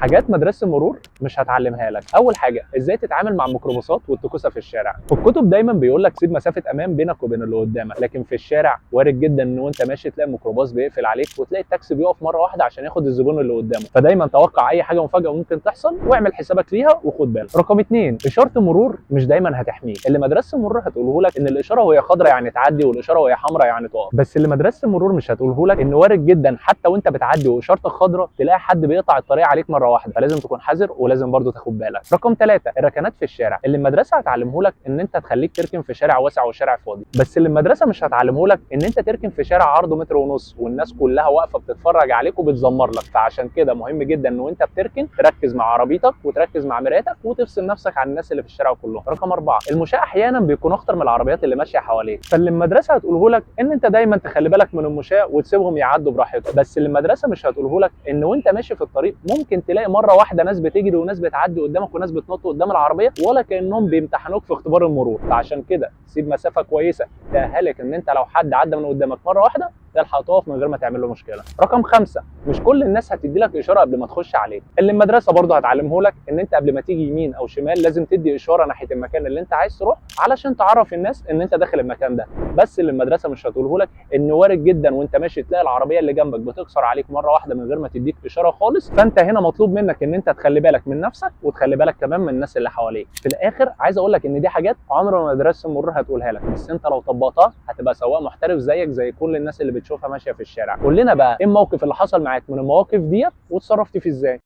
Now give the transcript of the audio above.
حاجات مدرسه المرور مش هتعلمها لك. اول حاجه، ازاي تتعامل مع الميكروباصات والتكوسه في الشارع. في الكتب دايما بيقول لك سيب مسافة امان بينك وبين اللي قدامك، لكن في الشارع وارد جدا ان وانت ماشي تلاقي ميكروباص بيقفل عليك وتلاقي التاكسي بيقف مرة واحدة عشان ياخد الزبون اللي قدامه. فدايما توقع اي حاجة مفاجاة ممكن تحصل واعمل حسابك ليها وخد بالك. رقم 2، اشارة المرور مش دايما هتحميك. اللي مدرسه المرور هتقوله لك ان الاشارة وهي خضراء يعني تعدي، والاشارة وهي حمراء يعني تقف، بس اللي مدرسه المرور مش هتقوله لك ان وارد جدا حتى وانت بتعدي واشارتك خضراء تلاقي حد بيقطع الطريق عليك مرة واحدة، فلازم تكون حذر ولازم برضو تاخد بالك. رقم 3، الركنات في الشارع. اللي المدرسة هتعلمه لك ان انت تخليك تركن في شارع واسع وشارع فاضي، بس اللي المدرسة مش هتعلمه لك ان انت تركن في شارع عرضه 1.5 متر والناس كلها واقفة بتتفرج عليك وبتزمر لك. فعشان كده مهم جدا ان وانت بتركن تركز مع عربيتك وتركز مع مرايتك وتفصل نفسك عن الناس اللي في الشارع كلهم. رقم 4، المشاة احيانا بيكون اخطر من العربيات اللي ماشية حواليك، فاللي المدرسة هتقوله لك ان انت دايما تخلي بالك من المشاة وتسيبهم يعدوا براحتهم، بس اللي المدرسة مش هتقوله لك ان وانت ماشي في الطريق ممكن تلاقي مرة واحدة ناس بتجري وناس بتعدي قدامك وناس بتنط قدام العربية ولا كانهم بيمتحنوك في اختبار المرور. فعشان كده سيب مسافة كويسة تاهلك ان انت لو حد عدى من قدامك مرة واحدة تلحق تقف من غير ما تعمل له مشكلة. رقم 5، مش كل الناس هتدي لك اشارة قبل ما تخش عليه. اللي المدرسة برضه هتعلمه لك ان انت قبل ما تيجي يمين او شمال لازم تدي اشارة ناحية المكان اللي انت عايز تروح علشان تعرف الناس ان انت داخل المكان ده، بس اللي المدرسة مش هتقوله لك ان وارد جدا وانت ماشي تلاقي العربية اللي جنبك بتكسر عليك مرة واحدة من غير ما تديك اشارة خالص. فانت هنا مطلوب منك ان انت تخلي بالك من نفسك وتخلي بالك كمان من الناس اللي حواليك. في الاخر عايز اقول لك ان دي حاجات عمر ما مدرسه المرور هتقولها لك، بس انت لو طبقتها هتبقى سواق محترف زيك زي كل الناس اللي بتشوفها ماشية في الشارع. قول لنا بقى ايه الموقف اللي حصل معاك من المواقف ديت وتصرفت فيه ازاي.